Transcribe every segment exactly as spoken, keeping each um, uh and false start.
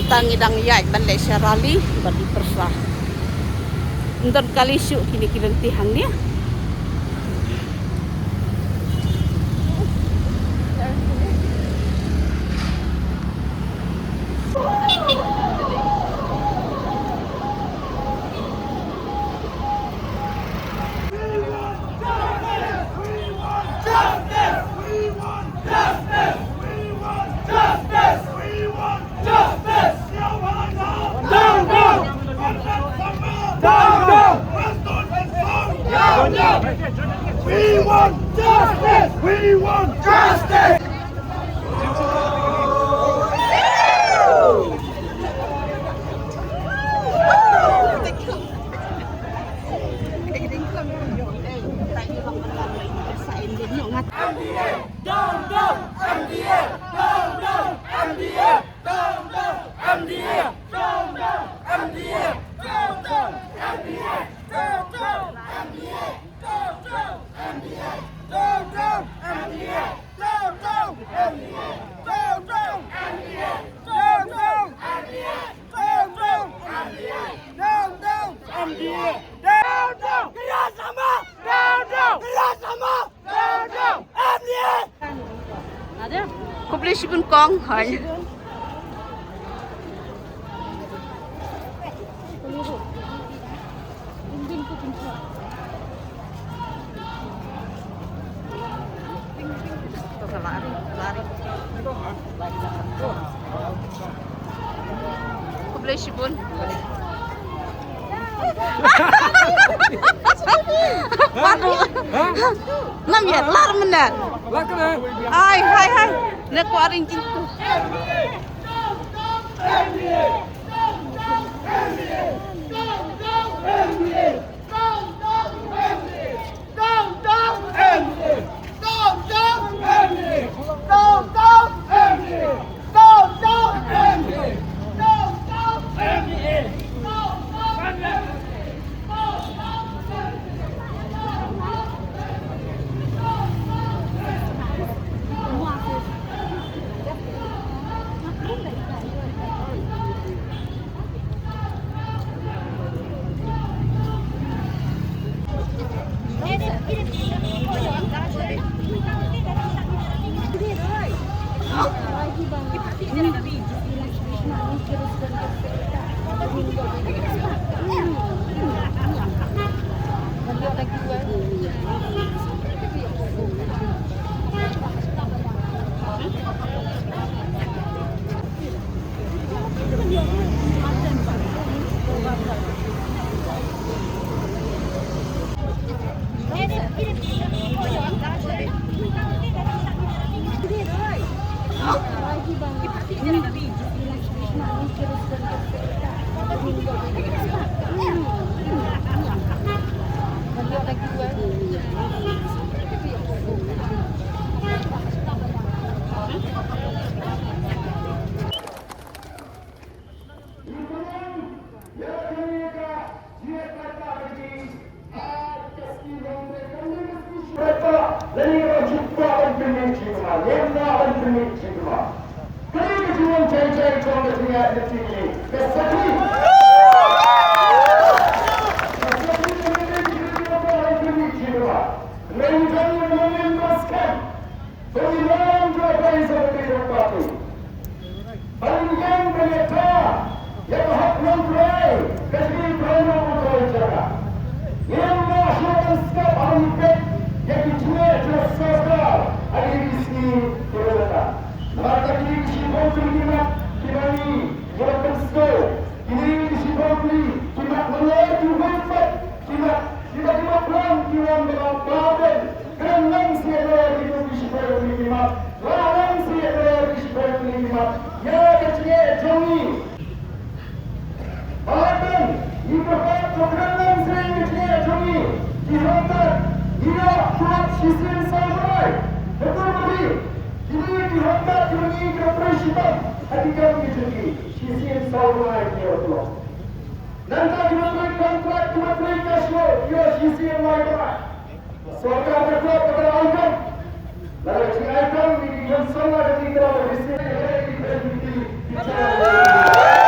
Tang ngi dang ïaid ban leit sha rally ban ïa pyrsa. Ym don kali shuh kine ki lynti hangne. Justice! We want justice! We want justice! Khublei shibun kong, hai. Khublei shibun. Ngam ïa lar mynta. Ai, hai, hai. Ne ko aring jingtu. Ban ïeng ban ïa ka hok nongtrai ka jingim briew u trai jaka. Ngim lah shuh ban skhem ban ïa peit ïa ki jingeh jong ka sorkar ha kine ki sngi kiba mynta. Namar kine ki shibun tylli ki mat kiba ngi ïa pynskhem, kine ki shibun tylli ki mat ngi ïa ki wei pat. Ki mat, ki mat, ki mat, ki wan, ki wan, ki wan, ki wan. Kren lang seh ïa ki, ki shiphew tylli ki mat. Kren lang seh ïa ki, ki shiphew tylli ki mat. Ïa ka jingeh jong ngi. Ba la dang, ngi kyrpad ba kren lang seh ïa ka jingeh jong ngi. Ki hangtat, ngi ïoh ki mat shisien saw bnai. Betul betul. Kine ki hangtat kiba ngi, kiba trei shitom ha ki kam ki jong ngi. Shisien saw bnai ki ïoh ki mat. Nangta kiba trei kontrak, kiba trei cash flow, ïoh shisien lai bnai. Sorkar ka tlot ka ai kam. Lada ka ai kam, ngi ïoh shisien lai bnai, ngi ïoh shisien lai bnai.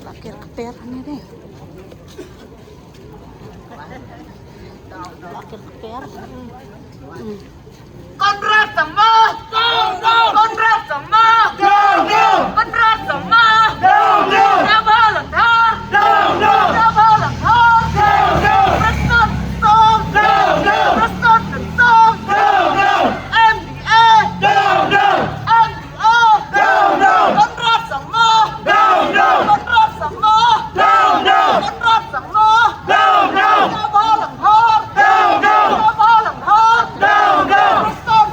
Lakir keper ni deh. Lakir keper. Hmm. Conrad Sangma! Down, down! Conrad Sangma! Down, down! Conrad Sangma! Down, down! Jabha Langthar! Down, down! Jabha Langthar! Down, down! Prestone Tynsong! Down, down! Prestone Tynsong! Down, down! M D A! Down, down! M D A! Down, down! Conrad Sangma! Down, down! Conrad Sangma! Down, down! Conrad Sangma! Down, down! Jabha Langthar! Down, down! Jabha Langthar! Down, down! Prestone